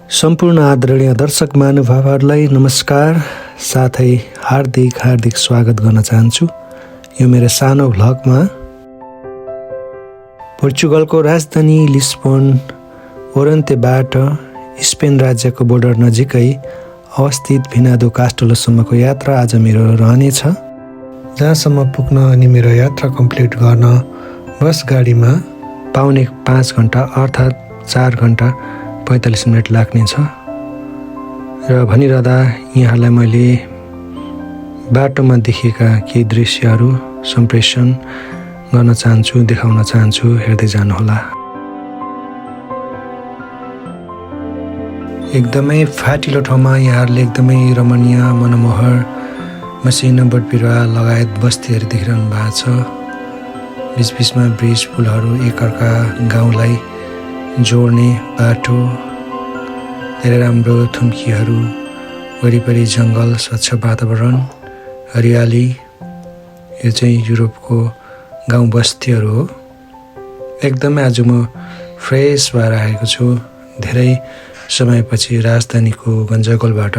सम्पूर्ण आदरणीय दर्शक महानुभावहरूलाई नमस्कार साथै हार्दिक स्वागत गर्न चाहन्छु यो मेरो सानो भ्लगमा। पोर्चुगलको राजधानी लिस्बन ओरेन्तेबाट स्पेन राज्यको बोर्डर नजिकै अवस्थित भिनादो कास्टेलोसम्मको यात्रा आज मेरो रहनेछ, जहाँसम्म पुग्न अनि मेरो यात्रा कम्प्लिट गर्न बस गाडीमा पाउने 5 घण्टा अर्थात् 4 घण्टा 45 मिनट लाग्नेछ। र भनिरहँदा यहाँलाई मैले बाटोमा देखेका केही दृश्यहरू सम्प्रेषण गर्न चाहन्छु, देखाउन चाहन्छु, हेर्दै जानुहोला। एकदमै फाटिलो ठाउँमा यहाँहरूले एकदमै रमणीय मनमोहर मसिनो बोटबिरुवा लगायत बस्तीहरू देखिरहनु भएको छ। बिचबिचमा ब्रिज पुलहरू, एकअर्का गाउँलाई जोड्ने बाटो, धेरै राम्रो थुम्कीहरू, वरिपरि जङ्गल, स्वच्छ वातावरण, हरियाली। यो चाहिँ युरोपको गाउँ बस्तीहरू हो। एकदमै आज म फ्रेस भएर आएको छु। धेरै समयपछि राजधानीको गन्जगोलबाट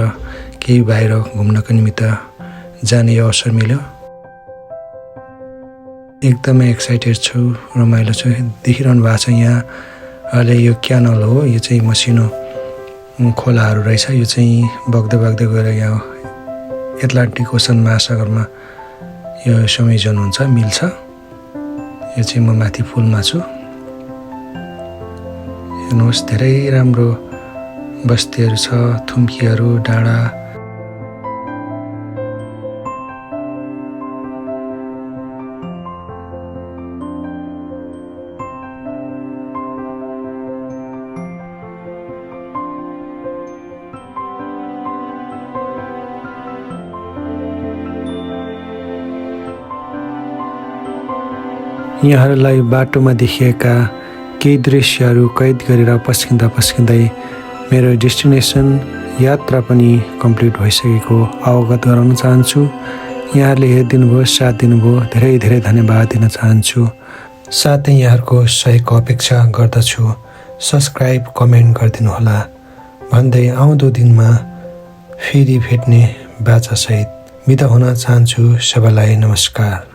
केही बाहिर घुम्नको निमित्त जाने अवसर मिल्यो। एकदमै एक्साइटेड छु, रमाइलो छु। देखिरहनु भएको छ यहाँ अहिले यो क्यानल हो, यो चाहिँ मसिनो खोलाहरू रहेछ। यो चाहिँ बग्दै गएर यहाँ एटलान्टिक ओसन महासागरमा यो संयोजन हुन्छ, मिल्छ। यो चाहिँ म माथि पुलमा छु। हेर्नुहोस्, धेरै राम्रो बस्तीहरू छ, थुम्कीहरू, डाँडा। यहाँहरूलाई बाटोमा देखिएका केही दृश्यहरू कैद गरेर पस्किँदै मेरो डेस्टिनेसन यात्रा पनि कम्प्लिट भइसकेको अवगत गराउन चाहन्छु। यहाँहरूले हेरिदिनुभयो, साथ दिनुभयो, धेरै धन्यवाद दिन चाहन्छु। साथै यहाँहरूको सहयोगको अपेक्षा गर्दछु। सब्सक्राइब, कमेन्ट गरिदिनुहोला भन्दै आउँदो दिनमा फेरि भेट्ने बाचासहित बिदा हुन चाहन्छु। सबैलाई नमस्कार।